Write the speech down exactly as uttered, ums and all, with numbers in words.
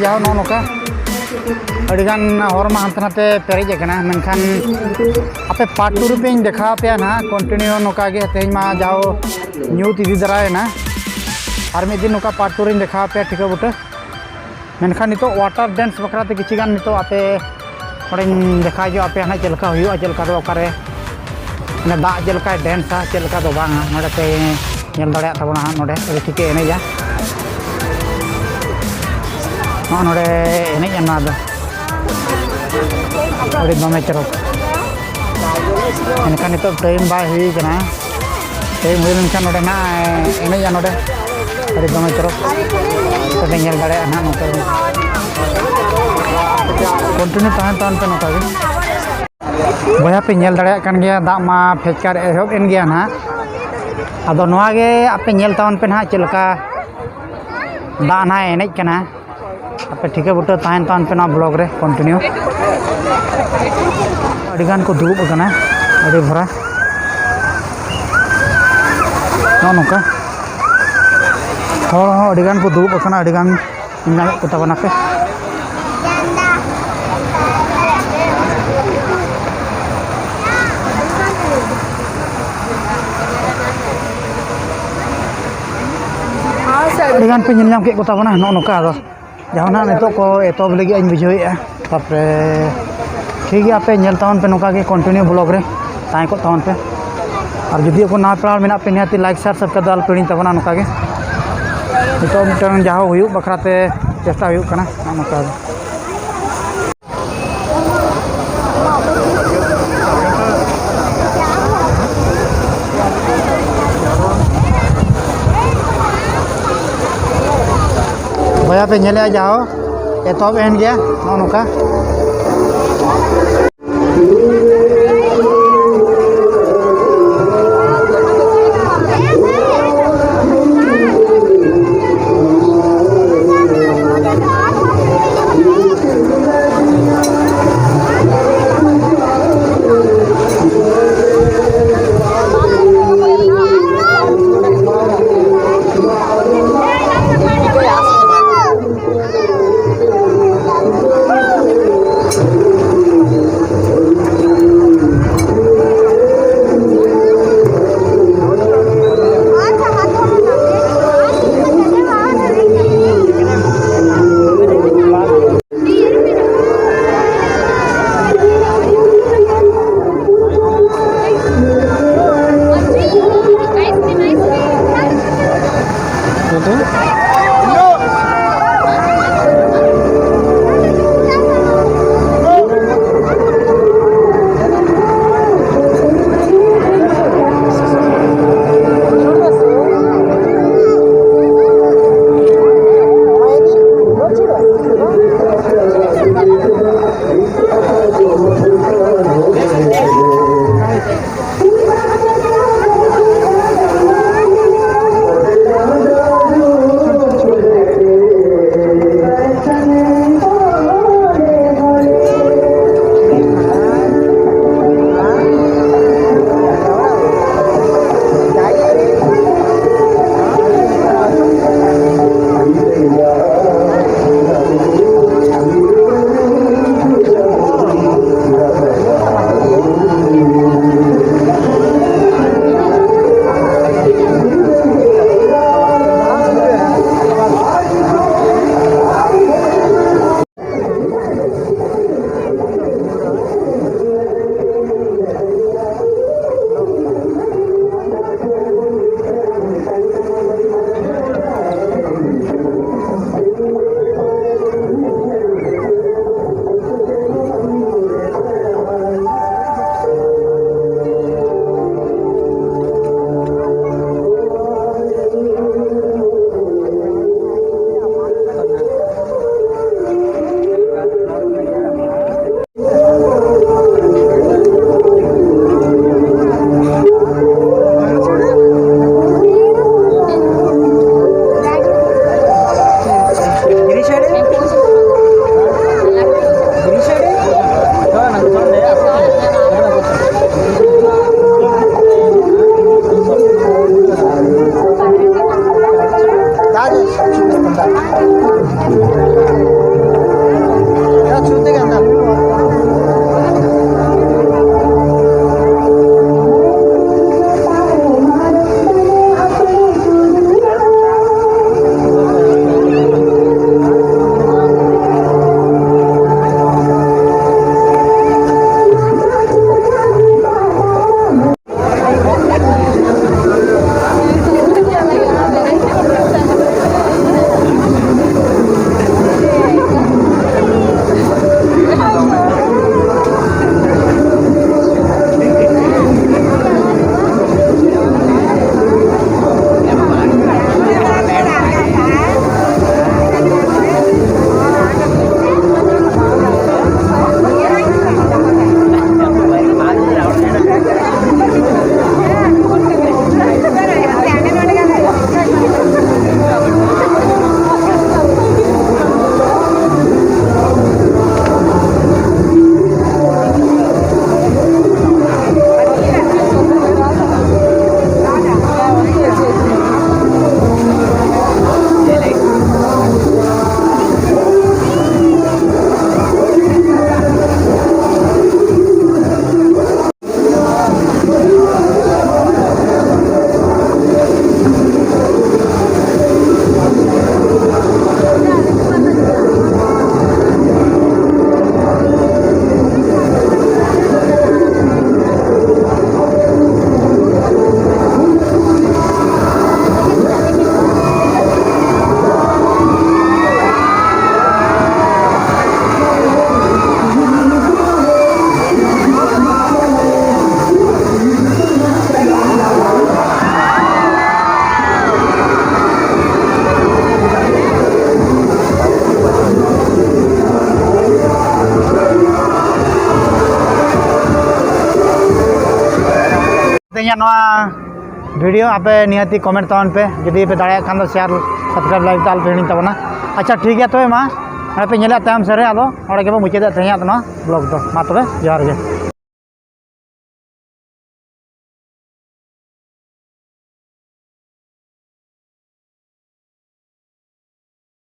ᱡᱟᱦᱟᱸ ᱱᱚᱜᱼᱚ ᱱᱚᱝᱠᱟ ᱟᱹᱰᱤᱜᱟᱱ ᱦᱚᱨ ᱢᱟ ᱦᱟᱱᱛᱮ ᱱᱟᱛᱮ ᱯᱮᱨᱮᱡ ᱟᱠᱟᱱᱟ, ᱢᱮᱱᱠᱷᱟᱱ ᱟᱯᱮ ᱯᱟᱨᱴ ᱴᱩ ᱨᱮᱯᱮᱧ ᱫᱮᱠᱷᱟᱣ ᱟᱯᱮᱭᱟ ᱱᱟᱦᱟᱜ ᱠᱚᱱᱴᱤᱱᱤᱭᱩ ᱱᱚᱝᱠᱟ ᱜᱮ᱾ ᱛᱮᱦᱮᱧ ᱢᱟ ᱡᱟᱦᱟᱸ ᱧᱩᱛ ᱤᱫᱤ ᱫᱟᱨᱟᱭᱮᱱᱟ, ᱟᱨ ᱢᱤᱫ ᱫᱤᱱ ᱱᱚᱝᱠᱟ ᱯᱟᱨᱴ ᱴᱩ ᱨᱤᱧ ᱫᱮᱠᱷᱟᱣ ᱟᱯᱮᱭᱟ ᱴᱷᱤᱠᱟᱹ ᱵᱩᱴᱟᱹ᱾ ᱢᱮᱱᱠᱷᱟᱱ ᱱᱤᱛᱚᱜ ᱣᱟᱴᱟᱨ ᱰᱮᱱᱥ ᱵᱟᱠᱷᱨᱟ ᱛᱮ ᱠᱤᱪᱷᱤ ᱜᱟᱱ ᱱᱤᱛᱚᱜ ᱟᱯᱮ ᱚᱸᱰᱮᱧ ᱫᱮᱠᱷᱟᱣ ᱧᱚᱜ ᱟᱯᱮᱭᱟ ᱱᱟᱦᱟᱜ ᱪᱮᱫ ᱞᱮᱠᱟ ᱦᱩᱭᱩᱜᱼᱟ, ᱪᱮᱫ ᱞᱮᱠᱟ ᱫᱚ ᱚᱠᱟᱨᱮ ᱢᱟᱱᱮ ᱫᱟᱜ ᱪᱮᱫ ᱞᱮᱠᱟᱭ ᱰᱮᱱᱥᱟ, ᱪᱮᱫ ᱞᱮᱠᱟ ᱫᱚ ᱵᱟᱝᱟ᱾ ᱱᱚᱰᱮ ᱯᱮ ᱧᱮᱞ ᱫᱟᱲᱮᱭᱟᱜ ᱛᱟᱵᱚᱱᱟ ᱦᱟᱸᱜ, ᱱᱚᱰᱮ ᱟᱹᱰᱤ ᱴᱷᱤᱠᱮ ᱮᱱᱮᱡᱟ᱾ ᱱᱚᱜᱼᱚ ᱱᱚᱰᱮ ᱮᱱᱮᱡ ᱮᱱᱟ ᱫᱚ ᱟᱹᱰᱤ ᱫᱚᱢᱮ ᱪᱚᱨᱚᱠ᱾ ᱮᱱᱠᱷᱟᱱ ᱱᱤᱛᱚᱜ ᱴᱟᱭᱤᱢ ᱵᱟᱭ ᱦᱩᱭ ᱠᱟᱱᱟ, ᱴᱟᱭᱤᱢ ᱦᱩᱭ ᱞᱮᱱᱠᱷᱟᱱ ᱱᱚᱰᱮ ᱱᱟᱜ ᱮᱱᱮᱡᱟ ᱱᱚᱰᱮ ᱟᱹᱰᱤ ᱫᱚᱢᱮ ᱪᱚᱨᱚᱠ᱾ ᱛᱚᱵᱮ ᱧᱮᱞ ᱫᱟᱲᱮᱭᱟᱜᱼᱟ ᱱᱟᱜ ᱱᱚᱝᱠᱟ ᱜᱮ᱾ ᱠᱚᱱᱴᱤᱱᱤᱭᱩ ᱛᱟᱦᱮᱱ ᱛᱟᱵᱚᱱ ᱯᱮ ᱱᱚᱝᱠᱟ ᱜᱮ᱾ ᱵᱚᱭᱦᱟ ᱯᱮ ᱧᱮᱞ ᱫᱟᱲᱮᱭᱟᱜ ᱠᱟᱱ ᱜᱮᱭᱟ, ᱫᱟᱜ ᱢᱟ ᱯᱷᱮᱡᱠᱟᱨ ᱮᱦᱚᱵ ᱮᱱ ᱜᱮᱭᱟ ᱱᱟᱦᱟᱜ᱾ ᱟᱫᱚ ᱱᱚᱣᱟ ᱜᱮ ᱟᱯᱮ ᱧᱮᱞ ᱛᱟᱵᱚᱱ ᱯᱮ ᱱᱟᱦᱟᱜ ᱪᱮᱫ ᱞᱮᱠᱟ ᱫᱟᱜ ᱱᱟᱦᱟᱜ ᱮᱱᱮᱡ ᱠᱟᱱᱟ᱾ ᱟᱯᱮ ᱴᱷᱤᱠᱟᱹ ᱵᱩᱴᱟᱹ ᱛᱟᱦᱮᱱ ᱛᱟᱵᱚᱱ ᱯᱮ ᱱᱚᱣᱟ ᱵᱞᱚᱜ ᱨᱮ ᱠᱚᱱᱴᱤᱱᱤᱭᱩ᱾ ᱟᱹᱰᱤᱜᱟᱱ ᱠᱚ ᱫᱩᱲᱩᱵ ᱟᱠᱟᱱᱟ, ᱟᱹᱰᱤ ᱵᱷᱚᱨᱟ᱾ ᱱᱚᱜᱼᱚ ᱱᱚᱝᱠᱟ ᱦᱚᱲ ᱦᱚᱸ ᱟᱹᱰᱤᱜᱟᱱ ᱠᱚ ᱫᱩᱲᱩᱵ ᱟᱠᱟᱱᱟ, ᱟᱹᱰᱤᱜᱟᱱ ᱧᱟᱢᱮᱫ ᱠᱚ ᱛᱟᱵᱚᱱᱟ ᱯᱮ᱾ ᱟᱹᱰᱤᱜᱟᱱ ᱯᱮ ᱧᱮᱞ ᱧᱟᱢ ᱠᱮᱫ ᱠᱚ ᱛᱟᱵᱚᱱᱟ ᱱᱚᱜᱼᱚ ᱱᱚᱝᱠᱟ᱾ ᱟᱫᱚ ᱡᱟᱦᱟᱱᱟᱜ ᱱᱤᱛᱚᱜ ᱠᱚ ᱮᱛᱚᱦᱚᱵ ᱞᱟᱹᱜᱤᱫ ᱤᱧ ᱵᱩᱡᱷᱟᱹᱣᱮᱫᱼᱟ᱾ ᱛᱟᱨᱯᱚᱨᱮ ᱴᱷᱤᱠ ᱜᱮᱭᱟ, ᱟᱯᱮ ᱧᱮᱞ ᱛᱟᱵᱚᱱ ᱯᱮ ᱱᱚᱝᱠᱟ ᱜᱮ ᱠᱚᱱᱴᱤᱱᱤᱭᱩ ᱵᱞᱚᱜ ᱨᱮ ᱛᱟᱦᱮᱸ ᱠᱚᱜ ᱛᱟᱵᱚᱱ ᱯᱮ᱾ ᱟᱨ ᱡᱩᱫᱤ ᱚᱠᱚᱭ ᱱᱟᱣᱟ ᱯᱮᱲᱟ ᱢᱮᱱᱟᱜ ᱯᱮ, ᱱᱤᱦᱟᱹᱛᱤ ᱞᱟᱭᱤᱠ ᱥᱮᱭᱟᱨ ᱥᱟᱵᱥᱠᱨᱟᱭᱤᱵ ᱫᱚ ᱟᱞᱚ ᱯᱮ ᱦᱤᱲᱤᱧ ᱛᱟᱵᱚᱱᱟ᱾ ᱱᱚᱝᱠᱟ ᱜᱮ ᱱᱤᱛᱚᱜ ᱢᱤᱫᱴᱟᱝ ᱡᱟᱦᱳ ᱦᱩᱭᱩᱜ ᱵᱟᱠᱷᱨᱟ ᱛᱮ ᱪᱮᱥᱴᱟ ᱦᱩᱭᱩᱜ ᱠᱟᱱᱟ ᱱᱚᱜᱼᱚ ᱱᱚᱝᱠᱟ ᱜᱮ᱾ ᱵᱚᱭᱦᱟ ᱯᱮ ᱧᱮᱞᱮᱜᱼᱟ, ᱡᱟᱦᱳ ᱮᱛᱚᱦᱚᱵ ᱮᱱ ᱜᱮᱭᱟ ᱱᱚᱜᱼᱚ ᱱᱚᱝᱠᱟ᱾ ᱛᱮᱦᱮᱧᱟᱜ ᱱᱚᱣᱟ video ᱟᱯᱮ ᱱᱤᱦᱟᱹᱛᱤ comment ᱛᱟᱵᱚᱱ ᱯᱮ, ᱡᱩᱫᱤ ᱯᱮ ᱫᱟᱲᱮᱭᱟᱜ ᱠᱷᱟᱱ ᱫᱚ share, subscribe, like ᱫᱚ ᱟᱞᱚ ᱯᱮ ᱦᱤᱲᱤᱧ ᱛᱟᱵᱚᱱᱟ᱾ ᱟᱪᱪᱷᱟ, ᱴᱷᱤᱠ ᱜᱮᱭᱟ, ᱛᱚᱵᱮ ᱢᱟ ᱱᱚᱰᱮ ᱯᱮ ᱧᱮᱞᱮᱫ ᱛᱟᱭᱚᱢ ᱥᱮᱫ ᱨᱮ, ᱟᱫᱚ ᱱᱚᱰᱮ ᱜᱮᱵᱚᱱ ᱢᱩᱪᱟᱹᱫᱮᱫ ᱛᱮᱦᱮᱧᱟᱜ ᱱᱚᱣᱟ vlog ᱫᱚ᱾ ᱢᱟ ᱛᱚᱵᱮ, ᱡᱚᱦᱟᱨ ᱜᱮ᱾